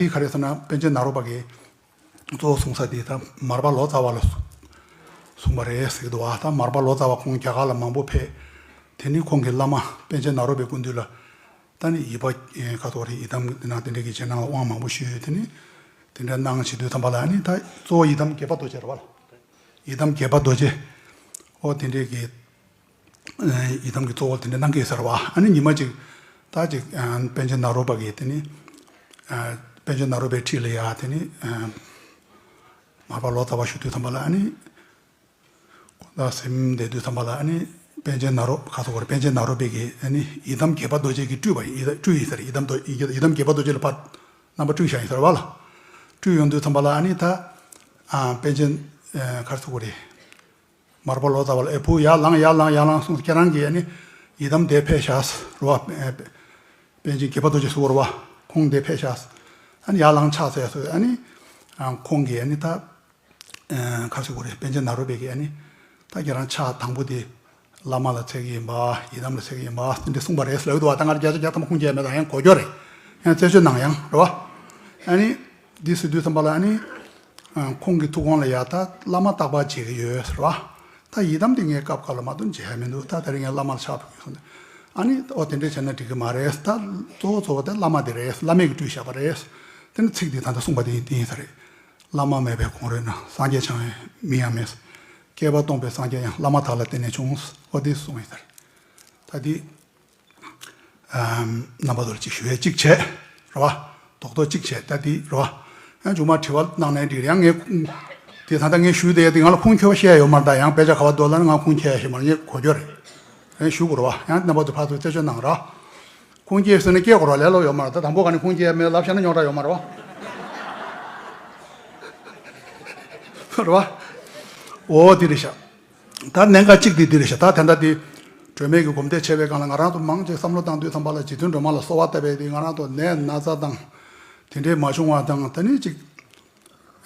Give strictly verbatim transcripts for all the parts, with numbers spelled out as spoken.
དེ་ག་རེ་ཟེར་ན་པཎ་ཆེན་ནཱ་རོ་པ་གིས་གཙོ་བོ་གསུང་ས་དེ་ད་མར་པ་ལོ་ཙཱ་བ་ལ་གསུངས་པ་རེད་ཟེར་གི་འདུག་བ། ད་མར་པ་ལོ་ཙཱ་བ་ཁོང་རྒྱ་གར་ལ་མང་པོ་ཕེབས། དེ་ནི་ཁོང་གིས་བླ་མ་པཎ་ཆེན་ནཱ་རོ་པའི་སྐུ་མདུན་ལ་ད་ནི་ཡིད་པ་ཁ་ཐོག་རེ་ཡི་དམ་ནང་དེ་འདྲ་གི་རྗེས་གནང་ལ་དབང་མང་པོ་ཞུས། དེ་ནི་དེ་འདྲ་གནང་བྱེད་དུས་ཙམ་པ་ལ་ཨ་ནི་ད་གཙོ་བོ་ཡི་དམ་དགྱེས་པ་རྡོ་རྗེ་རེད་བ། ཡི་དམ་དགྱེས་པ་རྡོ་རྗེ། ཨོ་དེ་འདྲའི་གི་ཡི་དམ་གྱི་གཙོ་བོ་དེ་འདྲ་གནང་གི་ཟེར་བ། ཨ་ནི་ཉི་མ་གཅིག་ད་ཅིག་པཎ་ཆེན་ནཱ་རོ་པ་གིས་དེ་ནི་པཎ་ཆེན་ནཱ་རོ་པའི་འཁྲིས་ལ་ཡ་དེ་ནི་མར་པ་ལོ་ཙཱ་བ་བཞུགས་དུས་ཙམ་པ་ལ་ཨ་ནི་དགོང་དག་གཟིམ་བསྡད་དུས་ཙམ་པ་ལ་ཨ་ནི་པཎ་ཆེན་ནཱ་རོ་ཁ་སོ་བར་པཎ་ཆེན་ནཱ་རོ་པའི་གི་ཨ་ནི་ཡི་དམ་དགྱེས་པ་རྡོ་རྗེ་གི་སྤྲུལ་པ་ཡིན་སྤྲུལ་ཡིན་ཟེར། ཡི་དམ་རྡོ་ཡི་དམ་དགྱེས་པ་རྡོ་རྗེ་ལ་ཕར་རྣམ་པ་སྤྲུལ་བཞག་ཡིན་ཟེར་བ་ལ། སྤྲུལ་ཡོང་དུས་ཙམ་པ་ལ་ཨ་ནི་ད་པཎ་ཆེན་ག་རེ་ཟེར་དགོས་རེད། མར་པ་ལོ་ཙཱ་བ་ལ་ཨེ་བུ་ཡར་ལངས་ཡར་ལངས་ཡར་ལངས་གསུངས། ཁྱེད་རང་གིས་ཨ་ནི་ཡི་དམ་དེ་ཕེབས་བཞག་རེད་བ། པཎ་ཆེན་དགྱེས་པ་རྡོ་རྗེ་ཟེར་བ་རེད་བ། ཁོང་དེ་ཕེབས་བཞག་ཨ་ནི་ཡར་ལངས་ཕྱག་འཚལ་ཟེར། ཨ་ནི་ཁོང་གིས་ཨ་ནི་ད་ག་རེ་ཟེར་དགོས་རེད། པཎ་ཆེན་ནཱ་རོ་པས་ཀྱིས་ཨ་ནི་ད་ཁྱེད་རང་ཕྱག་དང་པོ་དེ་བླ་མ་ལ་འཚལ་གྱི་ཡིན་པ། ཡི་དམ་ལ་འཚལ་གྱི་ཡིན་པ་དེ་འདྲ་གསུངས་པ་རེད་ཟེར་ལབ་འདུག་བ། ད་ང་རང་བརྒྱ་ཆ་བརྒྱ་ཐམ་པ་ཁུངས་སྐྱེལ་མེད། ད་ཡང་གོ་རྒྱུ་རེད། ཡང་རྩད་གཅོད་གནང་ཡང་རེད་བ། ཨ་ནི་འདི་ཟེར་དུས་ཙམ་པ་ལ་ཨ་ནི་ཁོང་གི་ཐུགས་དགོངས་ལ་ཡ་ད་བླ་མ་རྟག་པར་མཇལ་གྱི་ཡོད་ཟེར་བ། ད་ཡི་དམ་དེ་ངས་སྐབས་འགའ་ལ་མ་གཏོགས་མཇལ་ཡ་མི་འདུག་ད་དེ་རིང་ངས་བླ་མ་ལ་ཕྱག་ཕུལ་གྱི་ཡོད་ཟེར་ནས། ཨ་ནི་ཨོ་དེ་འདྲས་བྱས་ན་འགྲིག་གི་མ་རེད། ད་གཙོ་བོ་གཙོ་བོ་དེ་བླ་མ་དེ་རེད། བླ་མས་ཀྱིས་སྤྲུལ་བཞག་པ་རེད། དེ་ནི་ཚིག་འདི་ད་ལྟ་གསུངས་པ་དེ་ཡིན་དེ་ཡིན་ས་རེད། བླ་མ་མེད་པའི་གོང་རོལ་ན། སངས་རྒྱས་འཆང་བའི་མིང་ཡང་མེད། བསྐལ་པ་སྟོང་པའི་སངས་རྒྱས་ཡང་། བླ་མ་དག་ལ་བརྟེན་ནས་བྱུང་། ཨོ་དེ་གསུངས་ཡིན་ས་རེད། ད་འདི་རྣམ་པ་ཚོ་ལ་ཅིག་ཞུ་ཡས་གཅིག་བྱས་རེད་བ། རྡོག་རྡོག་གཅིག་བྱས་ད་འདི་རེད་བ། ཡང་མཇུག་མ་དྲི་བ་གནང་ནའི་འགྲིག་རེད། ཡང་ངས་དེ་ད་ལྟ་ངས་ཞུས་བསྡད་ཡ་དེ་ང་ལ་ཁུངས་འཁྱོལ་བ་བཤད་ཡ་ཡོད་མ་རེད། ད་ཡང་དཔེ་ཆ་ག་བ་འདུག་ལབ་ན་ང་ཁུངས་འཁྱོལ་ཡ་ཞིག་མ་རེད། ངས་གོ་རྒྱུ་རེད། ཡང་ཞུ་དགོས་རེད་བ། ཡང་རྣམ་པ་ཚོ་ཕར་ཚུར་རྩད་གཅོད་གནང་ར། ཁུངས་སྐྱེལ་ཟེར་ན་སྐྱེལ་དགོས་ར། ལས་སླ་པོ་ཡོད་མ་རེད། ད་དང་པོ་ག་ནས་ཁུངས་སྐྱེལ་མེད་ལབ་བཞག་ན་རྙོག་དྲ་ཡོད་མ་རེད་བ། རེད་བ། འོ་དེ་རེད་ཤག་ད་གནད་འགག་གཅིག་དེ་འདི་རེད་ཤག་ད་དེ་འདྲ་དེ་སྒྲོལ་མའི་གི་སྒོམ་བཟླས་བྱས་པའི་སྒང་ལ་ང་རང་ཚོ་མང་ཆེ་བསམ་བློ་བཏང་དུས་ཙམ་པ་ལ་རྗེ་བཙུན་སྒྲོལ་མ་ལ་གསོལ་བ་བཏབ་པའི་དེ་ང་རང་ཚོ་ནད་ན་ཚ་དང་དེ་འདྲའི་མ་བྱུང་བ་དང་། ད་ནི་ཅིག་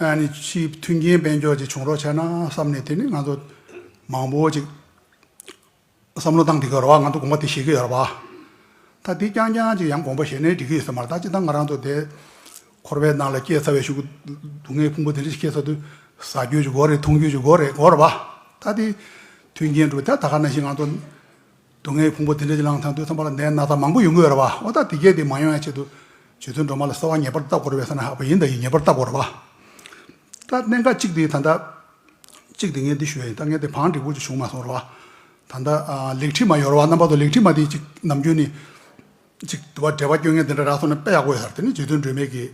ཨ་ནི་ཕྱིའི་མཐུན་རྐྱེན་དཔལ་འབྱོར་ཅིག་བྱུང་རོགས་བྱས་ན་བསམ་ནས། དེ་ནི་ང་ཚོ་མང་པོ་ཅིག་བསམ་བློ་བཏང་བསྡད་ཀྱི་ཡོད་རེད་བ། ང་ཚོ་དགོངས་པ་དེ་བཞེས་ཀྱི་ཡོད་རེད་བ། ད་དེ་རྐྱང་རྐྱང་ཅིག་ཡང་དགོངས་པ་བཞེས་ནའི་འགྲིག་གི་ཡོད་ས་མ་རེད། ད་སྤྱིར་བཏང་ང་རང་ཚོ་དེ་འཁོར་བའི་ནང་ལ་སྐྱེས་ཚར་བའི་གཞུག་གུ་སྡུག་བསྔལ་ཕུང་པོ་དེ་འདྲ་ཞིག་སྐྱེས་ཚར་དུས་ཟ་རྒྱུ་ཅིག་དགོས་རེད། འཐུང་རྒྱུ་ཅིག་དགོས་རེད། དགོས་རེད་བ། ད་དེ་མཐུན་རྐྱེན་འགྲུབ། ད་ད་ག་ནང་བཞིན་ང་ཚོ་སྡུག་བསྔལ་ཕུང་པོ་དེ་འདྲ་ཅིག་ལངས་ཐང་དུས་ཙམ་པ་ལ་ནད་ན་ཚ་མང་པོ་ཡོང་གི་ཡོད་རེད་བ། འོ་ད་དེ་གས་དེ་མ་ཡོང་ཡ་ཆེད་དུ་རྗེ་བཙུན་སྒྲོལ་མ་ལ་གསོལ་བ་ངེས་པར་བཏབ་དགོས་རེད་པས་ཟེར་ན། ཧ་པ་ཡིན་ད་ཡིན། ངེས་པར་བཏབ་དགོས་རེད་བ། ད་གནད་འགག་གཅིག་དེ་ད་ལྟ་གཅིག་དེ་ངས་འདི་ཞུ་ཡ་ཡིན། ད་ངས་དེ་བང་འགྲིག་པོ་ཅིག་བྱུང་མ་སོང་རེད་བ། ད་ལྟ་ཨ་ལེགས་བྲིས་མ་ཡོད་རེད་བ། རྣམ་པ་ཚོ་ལེགས་བྲིས་མ་དེ་ཅིག་ནམ་རྒྱུན་ནས་ཅིག་དུ་བ་འགྲེལ་པ་སྐྱོན་མཁན་དེ་འདྲ་རག་སོང་ན་དཔེ་ཡག་པོ་ཡོད་ས་རེད། དེ་ནི་རྗེ་བཙུན་སྒྲོལ་མའི་གི་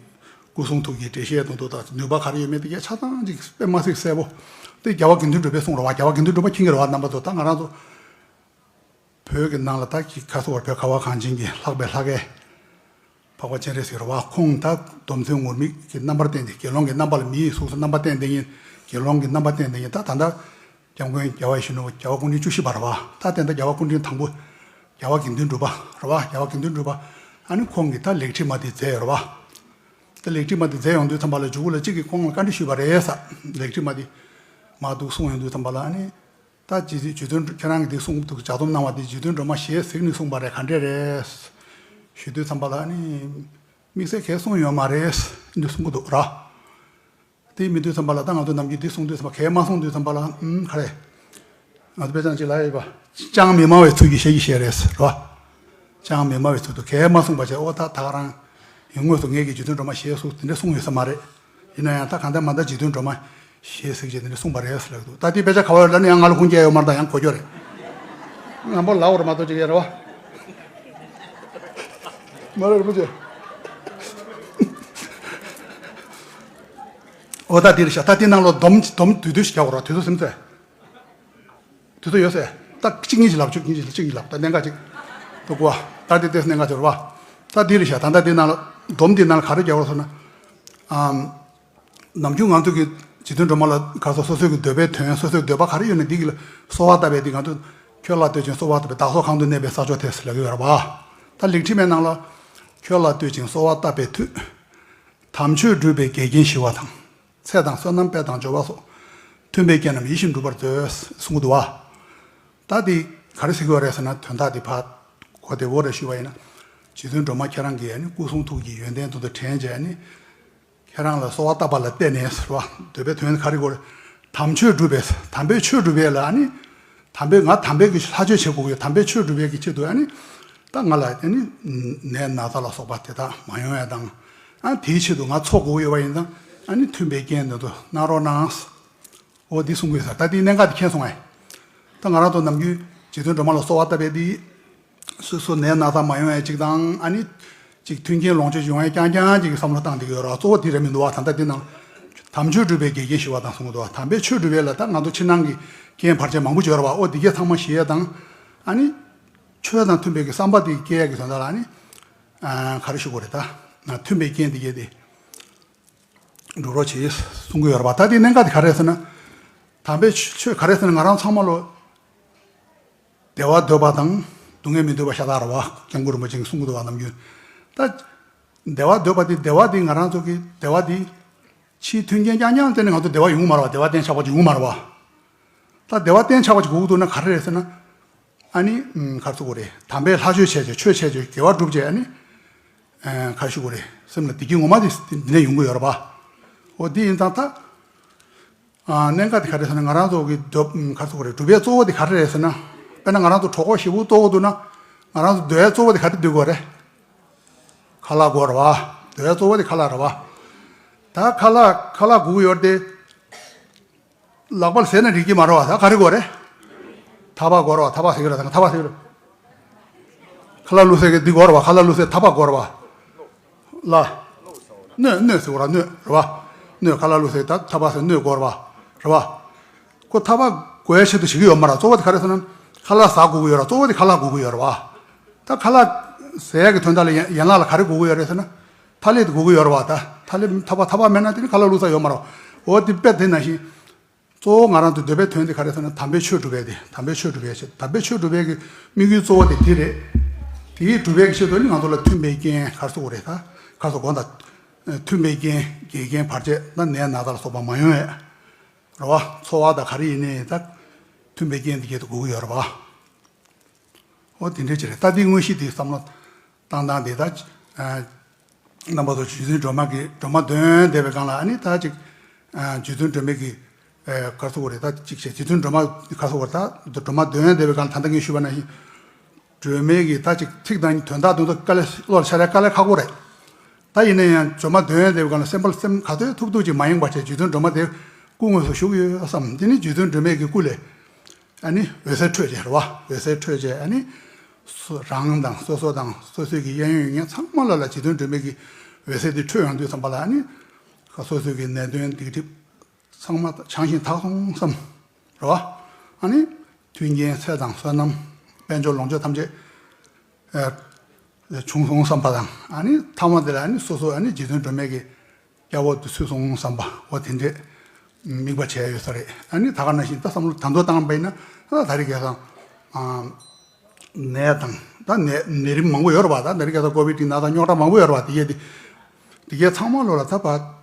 སྐུ་གསུང་ཐུགས་ཀྱི་འགྲེལ་བཤད་དང་དུ་དང་ནུས་པ་ག་རེ་ཡོད་མེད་དེ་གས་ཆ་ཚང་ཅིག་དཔེ་མ་སྲིད་གསལ་པོ། དེ་རྒྱལ་བ་དགེ་འདུན་གྲུབ་པས་གསུངས་རེད་བ། རྒྱལ་བ་དགེ་འདུན་གྲུབ་པ་མཁྱེན་གྱི་རེད་བ། རྣམ་པ་ཚོ་ད་ང་རང་ཚོ་བོད་ཀྱི་ནང་ལ་ད་ཅིག་ག་རེ་ཟེར་དགོས་རེད། བོད་ཁ་བ་གངས་ཅན་གྱི་ལྷག་པའི་ལྷ་སྐལ་འཕགས་པ་སྤྱན་རས་གཟིགས་རེད་བ། ཁོང་ད་སྡོམ་བརྩོན་ངུར་སྨྲིག་གི་རྣམ་པར་བསྟན་ཏེ། དགེ་སློང་གི་རྣམ་པ་ལ་མི་ཡི་གཟུགས་སུ་རྣམ་པར་བསྟན་ཏེ་ཡིན། དགེ་སློང་གི་རྣམ་པར་བསྟན་ཏེ་ཡིན། ད་ད་ལྟ་སྐྱབས་མགོན་རྒྱལ་བ་ཡིད་བཞིན་ནོར་བུ་རྒྱལ་བ་སྐུ་ཕྲེང་བཅུ་བཞི་པ་རེད་བ། ད་དེ་འདྲ་རྒྱལ་བ་སྐུ་ཕྲེང་དང་པོ་རྒྱལ་བ་དགེ་འདུན་གྲུབ་པ་རེད་བ། རྒྱལ་བ་དགེ་འདུན་གྲུབ་པ། ཨ་ནི་ཁོང་གིས་ད་ལེགས་བྲིས་མ་དེ་མཛད་ཡོད་རེད་བ། ད་ལེགས་བྲིས་མ་དེ་མཛད་ཡོང་དུས་ཙམ་པ་ལ་མཇུག་ལ་གཅིག་གིས་ཁོང་ལ་བཀའ་འདྲི་ཞུས་པ་རེད་ཟེར། ལེགས་བྲིས་མ་དེ་མར་འདུག་གསུངས་ཡོང་དུས་ཙམ་པ་ལ་ཨ་ནི། ད་རྗེ་བཙུན་རྗེ་བཙུན་ཁྱེད་རང་གིས་འདི་གསུངས་འདུག་ལྗགས་རྩོམ་གནང་བ་འདི་རྗེ་བཙུན་སྒྲོལ་མ་ཞེས་གཟིགས་ནས་གསུངས་པ་རེད། ག་འདྲས་རེད་ཞུ་དུས་ཙམ་པ་ལ་ནི་དམིགས་བསལ་གས་གསུངས་ཡོད་མ་རེད་འདི་གསུང་གི་འདུག་ར། དེ་མི་དུས་ཙམ་པ་ལ་ད་ང་ཚོ་ནམ་རྒྱུན་འདི་གསུང་དུས་ཙམ་པ་གས་མ་གསུང་དུས་ཙམ་པ་ལ་ཨུམ་ག་རེ། ང་ཚོ་དཔེ་ཆ་ཅིག་ལ་ཡོད་པ། ཅང་མི་སྨྲ་བའི་ཚུལ་གྱིས་ཞལ་གྱིས་བཞེས་རེད་ཟེར་ར། ཅང་མི་སྨྲ་བའི་ཚུལ་དུ་གས་མ་གསུངས་པ་བྱས། ཨོ་ད་ད་ག་རང་ཡིན་དངོས་སུ་ངེད་ཀྱིས་རྗེ་བཙུན་སྒྲོལ་མ་ཞེས་གཟིགས་དེ་འདྲ་གསུངས་ཡོད་ས་མ་རེད། ཡིན་ན་ཡང་ད་གང་ལྟར་མ་ལྟར་རྗེ་བཙུན་སྒྲོལ་མ་ཞེས་གཟིགས་བྱས་དེ་འདྲ་གསུངས་པ་རེད་ཟེར་ལབ་འདུག་ད་དེ་དཔེ་ཆ་ག་བ་ཡོད་ལབ་ན་ཡང་ང་ལ་ཁུངས་སྐྱེལ་ཡོད་མ་རེད། ད་ཡང་གོ་རྒྱུ་རེད། ང་པོ་ལབ་དགོས་རེད་མ་གཏོགས་ཅིག་ཡོད་རེད་བ། མ་རེད་རིན་པོ་ཆེ། ཨོ་ད་དེ་རེད་ཤག་ད་དེ་ནང་ལོགས་སྡོམ་སྡོམ་དུས་དུས་ཤིག་རྒྱག་དགོས་རེད། དུས་ཚོད་ཟིན་ཚེ། དུས་ཚོད་ཡོད་ཟེར། ད་གཅིག་གཉིས་ཤིག་ལབ། གཅིག་གཉིས་ཤིག་གཅིག་གཉིས་ལབ། ད་གནད་འགག་ཅིག་ཏུ་གོ་བ། ད་དེ་ཏེས་གནད་འགག་ཅིག་རེད་བ། ད་འདི་རེད་ཤག་ད་ལྟ་འདི་ནང་ལ་སྡོམ་འདི་ནང་ལ་ག་རེ་རྒྱག་རོགས་ཟེར་ན། ཨམ། ནམ་རྒྱུན་ང་ཚོ་གི་རྗེ་བཙུན་སྒྲོལ་མ་ལ་ག་ཚོད་སོ་སོའི་གི་འདོད་པའི་དོན། སོ་སོའི་འདོད་པ་ག་རེ་ཡོད་ན་འདི་གི་ལ་གསོལ་བ་བཏབ་པའི་འདི་ང་ཚོ་ཁྱོད་ལ་བསྟོད་ཅིང་གསོལ་བ་བཏབ་པའི་བདག་སོགས་གང་དུ་གནས་པའི་ས་ཕྱོགས་དེ་ཟེར་ལབ་ཀྱི་ཡོད་རེད་བ། ད་ལེགས་བྲིས་མའི་ནང་ལ་ཁྱོད་ལ་བསྟོད་ཅིང་གསོལ་བ་བཏབ་པའི་མཐུས། དམ་ཆོས་སྒྲུབ་པའི་འགལ་རྐྱེན་ཞི་བ་དང་། ཚེ་དང་བསོད་ནམས་དཔལ་དང་འབྱོར་བ་སོགས། མཐུན་པའི་རྐྱེན་རྣམས་ཡིད་བཞིན་འགྲུབ་པར་མཛོད། གསུང་གི་འདུག་བ། ད་འདི་ག་རེ་ཟེར་གྱི་ཡོད་རེད་ཟེར་ན། དོན་དག་འདི་ཕར་གོ་བདེ་བོ་རེ་ཞུས་པ་ཡིན་ན། རྗེ་བཙུན་སྒྲོལ་མ་ཁྱེད་རང་གིས་ནི་སྐུ་གསུང་ཐུགས་ཀྱི་ཡོན་ཏན་དུ་དུ་དྲན་བྱས་ནི། ཁྱེད་རང་ལ་གསོལ་བ་བཏབ་པ་ལ་བརྟེན་ནས་ཟེར་བ། འདོད་པའི་དོན་ག་རེ་གོ་རེད། དམ་ཆོས་སྒྲུབ་པའི། དམ་པའི་ཆོས་སྒྲུབ་པའི་ལ་ཨ་ནི། དམ་པའི་ང་དམ་པའི་གི་ལྷ་ཆོས་བྱེད་དགོས་ཡོད། དམ་པའི་ཆོས་སྒྲུབ་པའི་གི་ཆེད་དུ་ཨ་ནི། ད་ང་ལ་ཨ་ནི། ནད་ན་ཚ་ལ་སོགས་པ་དེ་དག་མ་ཡོང་ཡ་དང་། ཨ་དེའི་ཆེད་དུ་ང་འཚོ་དགོས་ཡོད་པ་ཡིན་ཙང་ཨ་ནི་མཐུན་པའི་རྐྱེན་དེ་ཚོ་གནང་རོགས་གནང་། འོ་འདི་གསུང་གི་ཡོད་ས། ད་དེའི་གནད་འགག་དེ་མཁྱེན་སོང་ངས། ད་ང་རང་ཚོ་ནམ་རྒྱུན་རྗེ་བཙུན་སྒྲོལ་མ་ལ་གསོལ་བ་བཏབ་པའི་འདི། སོ་སོ་ནད་ན་ཚ་མ་ཡོང་ཡ་གཅིག་དང་ཨ་ནི། གཅིག་མཐུན་རྐྱེན་ལོངས་སྤྱོད་ཡོང་ཡ་རྐྱང་རྐྱང་གཅིག་གི་བསམ་བློ་བཏང་བསྡད་ཀྱི་ཡོད་རེད་བ། གཙོ་བོ་དེ་རེད་མི་འདུག་བ། ད་ལྟ་འདི་ནང་། དམ་ཆོས་སྒྲུབ་པའི་འགལ་རྐྱེན་ཞི་བ་དང་གསུང་གི་འདུག་བ། དམ་པའི་ཆོས་སྒྲུབ་པའི་ལ་ད་ང་ཚོ་ཕྱི་ནང་གི་རྐྱེན་བར་ཆད་མང་པོ་ཅིག་ཡོད་རེད་བ། འོ་འདི་གས་ཚང་མ་ཞི་ཡ་དང་། ཨ་ནི། ཆོས་དང་མཐུན་པའི་གི་བསམ་པ་དེ་སྐྱེ་ཡ་གི་དོན་དག་ལ་ཨ་ནི། ཨ་ག་རེ་ཞུ་དགོས་རེད་ད། མཐུན་པའི་རྐྱེན་དེ་གས་དེ། འགྲོ་རོགས་བྱེད་གསུང་གི་ཡོད་རེད་པ། ད་དེ་གནད་འགག་དེ་ག་རེ་རེད་ཟེར་ན། དམ་པའི་ཆོས་ག་རེ་ཟེར་ན་ང་རང་ཚང་མ་ལོ། བདེ་བ་འདོད་པ་དང་སྡུག་བསྔལ་མི་འདོད་པ་ཤ་སྟག་རེད་བ། སྐྱབས་མགོན་རིན་པོ་ཆེས་གསུང་གི་འདུག་བ་ནམ་རྒྱུན། ད། བདེ་བ་འདོད་པ་དེ་བདེ་བ་དེ་ང་རང་ཚོ་གི་བདེ་བ་དེ། ཕྱིའི་མཐུན་རྐྱེན་རྐྱང་རྐྱང་བརྟེན་ནས་ང་ཚོ་བདེ་བ་ཡོང་གི་མ་རེད་བ། བདེ་བ་གཏན་ཆགས་པ་ཅིག་ཡོང་གི་མ་རེད་བ། ད་བདེ་བ་གཏན་ཆགས་པ་ཅིག་དགོས་ཀྱི་འདུག་ན་ག་རེ་རེད་ཟེར་ན། ཨ་ནི། ཨུམ། ག་རེ་ཟེར་དགོས་རེད། དམ་པའི་ལྷ་ཆོས་བྱས་བྱས། ཆོས་བྱས་བྱས། དགེ་བ་བསྒྲུབས་བྱས། ཨ་ནི། ཨ་ག་རེ་ཞུ་དགོས་རེད། སེམས་ལ་བདེ་སྐྱིད་ངོ་མ་དེ་འདི་ནས་ཡོང་གི་ཡོད་རེད་པ། འོ་འདི་ཡིན་ཙང་ད། ཨ་གནད་འགག་དེ་ག་རེ་ཟེར་ན་ང་རང་ཚོ་གི་འདོད། ག་རེ་ཟེར་དགོས་རེད། སྒྲུབ་པའི་གཙོ་བོ་དེ་ག་རེ་རེད་ཟེར་ན། དཔེར་ན་ང་རང་ཚོ་གྲོད་ཁོག་ཞེ་པོ་ལྟོགས་འདུག་ན། ང་རང་ཚོ་འདོད་ཡའི་གཙོ་བོ་དེ་ག་རེ་འདོད་དགོས་རེད། ཁ་ལག་དགོས་རེད་བ། འདོད་ཡའི་གཙོ་བོ་དེ་ཁ་ལག་རེད་བ། ད་ཁ་ལག་ཁ་ལག་དགོས་ཀྱི་ཡོད་རེད་དེ། ལག་པ་ལ་ཟས་ན་འགྲིག་གི་མ་རེད་བ། ད་ག་རེ་དགོས་རེད། ཐག་པ་དགོས་རེད་བ། ཐག་པ་ཟེར་གི་རེད། ད་ཐག་པ་ཟེར་གི་རེད། ཁ་ལག་བླུགས་སའི་གི་འདི་དགོས་རེད་བ། ཁ་ལག་བླུགས་སའི་ཐག་པ་དགོས་རེད་བ། ལ། སྣོད། སྣོད་ཟེར་བ་ར། སྣོད་རེད་བ། སྣོད། ཁ་ལག་བླུགས་སའི་ད་ཐག་པ་ཟེར། སྣོད་དགོས་རེད་བ། རེད་བ། ཁོ་ཐག་པ་དགོས་ཡ་ཆེད་དུ་བྱེད་ཀྱི་ཡོད་མ་རེད། གཙོ་བོ་དེ་ག་རེ་ཟེར་ན། ཁ་ལག་ཟ་དགོས་ཀྱི་ཡོད་རེད། གཙོ་བོ་དེ་ཁ་ལག་དགོས་ཀྱི་ཡོད་རེད་བ། ད་ཁ་ལག་ཟ་ཡ་གི་དོན་དག་ལ་ཡན་ཡན་ལག་ལ་ག་རེ་དགོས་ཀྱི་ཡོད་རེད་ཟེར་ན། ཐ་ལེ་དེ་དགོས་ཀྱི་ཡོད་རེད་བ། ད་ཐ་ལེ་ཐག་པ་ཐག་པ་མེད་ན་དེ་ནི་ཁ་ལག་བླུགས་ས་ཡོད་མ་རེད། འོ་དེ་དཔེ་དེ་ནང་བཞིན། གཙོ་བོ་ང་རང་ཚོ་འདོད་པའི་དོན་དེ་ག་རེ་ཟེར་ན། དམ་པའི་ཆོས་སྒྲུབ་པའི་དེ། དམ་པའི་ཆོས་སྒྲུབ་པའི་ཆེད། དམ་པའི་ཆོས་སྒྲུབ་པའི་གི་དམིགས་ཡུལ་གཙོ་བོ་དེ་དེ་རེད། དེའི་སྒྲུབ་པའི་གི་ཆེད་དུ་ནི་ང་ཚོ་ལ་མཐུན་པའི་རྐྱེན་ག་རེ་ཟེར་དགོས་རེད། ད་ག་རེ་ཟེར་དགོས། ད་མཐུན་པའི་རྐྱེན། འགལ་རྐྱེན་བར་ཆད། ད་ནད་ན་ཚ་ལ་སོགས་པ་མ་ཡོང་ཡས་རེད་བ། འཚོ་བ་ད་ག་རེ་ཡིན་ནའི་ད་མཐུན་པའི་རྐྱེན་དེ་གས་དེ་དགོས་ཀྱི་ཡོད་རེད་བ། འོ་དེ་འདྲ་ཅིག་རེད། ད་དེའི་དངོས་གཞི་དེ་བསམ་བློ་བཏང་སྟངས་དེ་ད། ཨ་རྣམ་པ་ཚོ་རྗེ་བཙུན་སྒྲོལ་མ་གི། སྒྲོལ་མ་འདོན་བསྡད་པའི་སྒང་ལ་ཨ་ནི་ད་ཅིག་ཨ་རྗེ་བཙུན་སྒྲོལ་མའི་གི། ཨ་ག་རེ་ཟེར་དགོས་རེད། ད་ཅིག་བྱས་རྗེ་བཙུན་སྒྲོལ་མ་ག་རེ་ཟེར་དགོས་རེད། ད་སྒྲོལ་མ་འདོན་བསྡད་པའི་སྒང་ལ་ད་ལྟ་ངས་ཞུས་པ་ནང་བཞིན། སྒྲོལ་མའི་གི་ད་ཅིག་ཚིག་དང་དོན་དག་དེ་ཚོ་དཀའ་ལས། བློ་ལ་འཆར་ཡ་དཀའ་ལས་ཁག་པོ་རེད། ད་ཡིན་ན་ཡང་སྒྲོལ་མ་འདོན་བསྡད་པའི་སྒང་ལ་སེམས་པ་ལ་སེམས་ག་ཚོད་ཐུབ་ཐུབ་ཅིག་མ་ཡེངས་པ་བྱས། རྗེ་བཙུན་སྒྲོལ་མ་དེ་སྐུ་དངོས་སུ་བཞུགས་ཡོད་བསམ། དེ་ནི་རྗེ་བཙུན་སྒྲོལ་མའི་གི་སྐུ་ལས། ཨ་ནི་འོད་ཟེར་འཕྲོས་བྱས་རེད་བ། འོད་ཟེར་འཕྲོས་བྱས་ཨ་ནི། སོ་རང་དང་སོ་སོ་དང་སོ་སོའི་གི་གཡས་གཡོན་གཡོན་ཚང་མ་ལ་ལ་རྗེ་བཙུན་སྒྲོལ་མའི་གི་འོད་ཟེར་དེ་འཕྲོས་ཡོང་དུས་ཙམ་པ་ལ་ཨ་ནི། སོ་སོའི་གི་ནད་གདོན་སྡིག་སྒྲིབ་ཚང་མ་བྱང་ཞིང་དག་སོང་བསམ། རེད་བ། ཨ་ནི། མཐུན་རྐྱེན་ཚེ་དང་བསོད་ནམས་དཔལ་འབྱོར་ལོངས་སྤྱོད་ཐམས་ཅད། ཨ་བྱུང་སོང་བསམ་པ་དང་། ཨ་ནི་མཐའ་མ་དེ་ལ་ཨ་ནི་སོ་སོ་ཨ་ནི་རྗེ་བཙུན་སྒྲོལ་མའི་གི་སྐྱབས་འོག་ཏུ་ཚུད་སོང་བསམ་པ། འོ་དེ་འདྲས་དམིགས་པ་བྱས་ཡོད་ས་རེད། ཨ་ནི་ད་ག་ནང་བཞིན་ད་བསམ་བློ་ད་མདོ་བཏང་པ་ཡིན་ན། ད་ད་རེས་ཁ་སང་ཨ་ནད་དང་། ད་ནད་ནད་རིམས་མང་པོ་ཡོད་རེད་བ། ད་ད་རེས་ཁ་སང་ཀོ་བིད་ཀྱི་ནད་དང་རྙོག་དྲ་མང་པོ་ཡོད་རེད་བ། དེ་གས་དེ་དེ་གས་ཚང་མ་ལོ་ལ་ད་བ།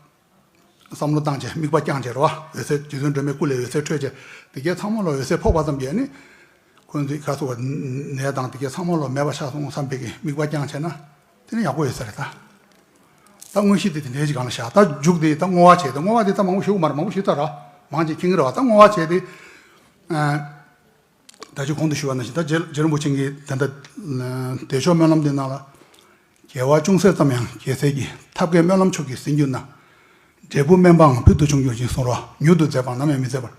བསམ་བློ་བཏང་བྱས། དམིགས་པ་བརྐྱངས་བྱས་རེད་བ། འོད་ཟེར། རྗེ་བཙུན་སྒྲོལ་མའི་སྐུ་ལས་འོད་ཟེར་འཕྲོས་བྱས། དེ་གས་ཚང་མ་ལ་འོད་ཟེར་ཕོག་པ་ཙམ་གྱིས་ནི། ཁོང་ཚོའི་ཁ་སོ་བ་ནད་དང་དེ་གས་ཚང་མ་ལ་མེད་པ་ཆགས་སོང་བསམ་པའི་གི་དམིགས་པ་བརྐྱངས་བྱས་ན། དེ་ནི་ཡག་པོ་ཡོད་ས་རེད་ད། ད་དངོས་གཞི་དེ་དེ་འདྲའི་ཅིག་སྒང་ལ་བཞག་ད་མཇུག་དེ་ད་བསྔོ་བ་བྱས་ཏེ། བསྔོ་བ་དེ་ད་མང་པོ་ཞུ་གི་མ་རེད། མང་པོ་ཞུས་ཚར་ར། མང་ཆེ་མཁྱེན་གྱི་རེད་བ། ད་བསྔོ་བ་བྱས་ཏེ། ཨ། ད་ཅི་གོང་དུ་ཞུས་པ་ནང་བཞིན། ད་རྗེ་རྗེ་རིན་པོ་ཆེ་གིས་ད་ལྟ་བདེ་མཆོག་སྨོན་ལམ་འདི་ནང་ལ། དགེ་བ་ཅུང་ཟད་ཙམ་ཡང་དགེ་ཚལ་གྱི། ཐབས་མཁས་སྨོན་ལམ་མཆོག་གིས་ཟིན་གྱུར་ན། འབྲས་བུ་དམན་པའང་ཕུལ་དུ་བྱུང་འགྱུར་ཞིང་གསུངས་རོ། མྱུར་དུ་མཛད་པའང་ནམ་ཡང་མི་མཛད་པར།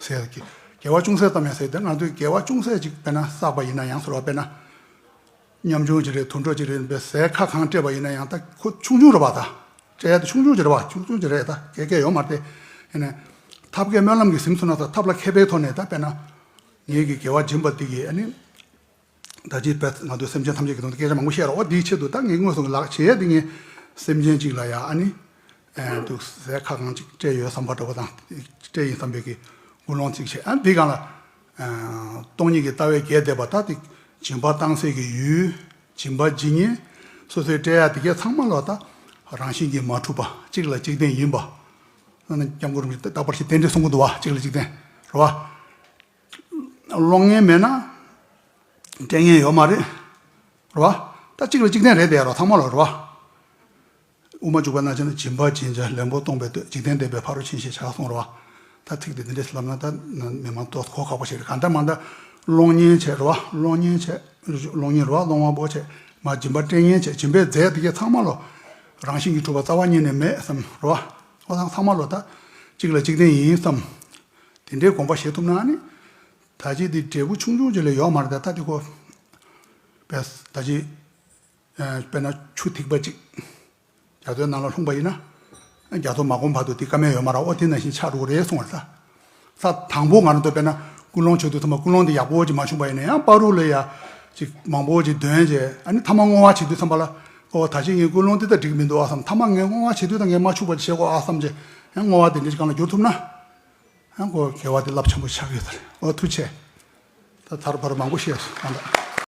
ཟེར་གྱི། དགེ་བ་ཅུང་ཟད་ཙམ་ཡང་ཟེར་ཏེ་ང་ཚོས་དགེ་བ་ཅུང་ཟད་ཅིག་དཔེར་ན་བསགས་པ་ཡིན་ན་ཡང་། ཟེར་བ་དཔེར་ན། ཉམ་ཆུང་ཅིག་རེད། དུད་འགྲོ་ཅིག་རེད། པའི་ཟས་ཁ་གང་སྤྲད་པ་ཡིན་ན་ཡང་ད་ཁོ་ཆུང་ཆུང་རེད་བ། ད་སྤྲད་ཡ་ད་ཆུང་ཆུང་ཅིག་རེད་བ། ཆུང་ཆུང་ཅིག་རེད། ད་གལ་གལ་ཡོད་མ་རེད་དེ། ཡིན་ནའི་ཐབས་མཁས་སྨོན་ལམ་གྱིས་ཟིན་སོང་ན། ད་ཐབས་ལ་མཁས་པའི་ཐོག་ནས་ད་དཔེར་ན། ངེད་ཀྱི་དགེ་བ་སྦྱིན་པ་འདི་གིས་ཨ་ནི། ད་ཅི་བས་ང་ཚོ་སེམས་ཅན་ཐམས་ཅད་ཀྱི་དོན་དུ་སྐད་ཆ་མང་པོ་བཤད་རོགས། འོ་དེའི་ཆེད་དུ་ད་ངས་དངོས་སུ་ལག་བྱེད་ཡ་འདི་ངས་སེམས་ཅན་གཅིག་ལ་ཡ་ཨ་ནི། ཨ་འདུག་ཟས་ཁ་གང་ཅིག་སྤྲད་ཡོད་བསམ་པ་འདྲ་པོ་དང་། སྤྲད་ཡིན་བསམ་པའི་གི་ཀུན་སློང་ཅིག་བྱས། ཨ་འདི་སྒང་ལ། ཨ་སྟོང་ཉིད་ཀྱི་ལྟ་བའི་རྒྱས་འདེབས་པ། ད་དེ་སྦྱིན་པ་བཏང་སའི་གི་ཡུལ། སྦྱིན་པ་ཇི་སྙེད་སོ་སོས་སྤྲད་ཡ་དེ་གས་ཚང་མ་ལ་ད་རང་བཞིན་གྱིས་མ་གྲུབ་པ། གཅིག་ལ་གཅིག་བརྟེན་ཡིན་པ། ཨ་ནི་སྐྱབས་མགོན་རིན་པོ་ཆེས་རྟག་པར་ཞིག་རྟེན་འབྲེལ་གསུང་གི་འདུག་བ། གཅིག་ལ་གཅིག་བརྟེན་རེད་བ། སློང་མཁན་མེད་ན་སྤྲད་མཁན་ཡོད་མ་རེད། རེད་བ། ད་གཅིག་ལ་གཅིག་བརྟེན་རེད་དེ་རོ། ཚང་མ་ལ་རེད་བ། དབུ་མ་འཇུག་པ་ནང་བྱས་ན་སྦྱིན་པ་སྦྱིན་བྱ་ལེན་པོ་སྟོང་པའི་འདོད། འཇིག་རྟེན་བདེན་པའི་ཕ་རོལ་ཕྱིན་ཞེས་བྱ་གསུངས་རེད་བ། ད་ཚིག་དེ་འདི་འདྲས་ལབ་ན་ད་མི་མང་ཏོག་གོ་ཁག་པོ་ཞིག་རེད། གང་ལྟར་མང་ལྟར་སློབ་གཉེར་བྱས་རེད་བ། སློབ་གཉེར་བྱས། སློབ་གཉེར་རེད་བ། སློབ་མ་པོ་བྱས། མ་སྦྱིན་པ་སྤྲད་མཁན་བྱས། སྦྱིན་པའི་རྫས་དེ་གས་ཚང་མ་ལོ། རང་བཞིན་གྱིས་གྲུབ་པ་རྩ་བ་ཉིད་ནས་མེད་བསམ་རེད་བ། ཨོ་ཚང་ཚང་མ་ལོ་ད། གཅིག་ལ་གཅིག་བརྟེན་ཡིན་བསམ། དེ་འདྲའི་དགོངས་པ་བཞེས་ཐུབ་ན་ནི། ད་ཅི་འདི་འབྲས་བུ་ཆུང་ཆུང་ཅིག་ལས་ཡོད་མ་རེད། ད་ད་འདི་ཁོ། པས་ད་ཅི། དཔེར་ན་ཆུ་ཐིགས་པ་གཅིག་རྒྱ་མཚོའི་ནང་ལ་ལྷུང་པ་ཡིན་ན། རྒྱ་མཚོ་མ་སྐོམ་བར་དུ་དེ་ཀ་མེད་ཡོད་མ་རེད། ཨོ་དེ་ནང་བཞིན་ཆགས་འགྲོ་གི་རེད་གསུངས་པ་རེད་ད། ས་དང་པོ་ང་རང་ཚོ་དཔེར་ན་ཀུན་སློང་བྱེད་དུས་ཚང་མ་ཀུན་སློང་དེ་ཡག་པོ་ཅིག་མ་བྱུང་པ་ཡིན་ན་ཡང་བར་དུ་ལ་ཡ། ཅིག་མང་པོ་ཅིག་འདོན་བྱས། ཨ་ནི་མཐའ་མ་བསྔོ་བ་བྱེད་དུས་ཙམ་པ་ལ། ཨོ་ད་ཅི་ངའི་ཀུན་སློང་དེ་ད་འགྲིག་མི་འདུག་ཨ་བསམ། མཐའ་མ་ངས་བསྔོ་བ་བྱེད་དུས་ད་ངས་མ་ཆུག་པ་ཅིག་བྱེད་དགོས་ཨ་བསམ་བྱས། ཡང་བསྔོ་བ་དེ་འདྲ་ཅིག་གང་ལ་བསྒྱུར་ཐུབ་ན། ཡང་ཁོ་དགེ་བ་དེ་རླབས་ཆེན་པོ་ཆགས་ཡོད་ད་རེད། ཨོ་ཐུགས་རྗེ་ཆེ། ད་ཐར་པར་མང་པོ་བཤད་སོང་ད།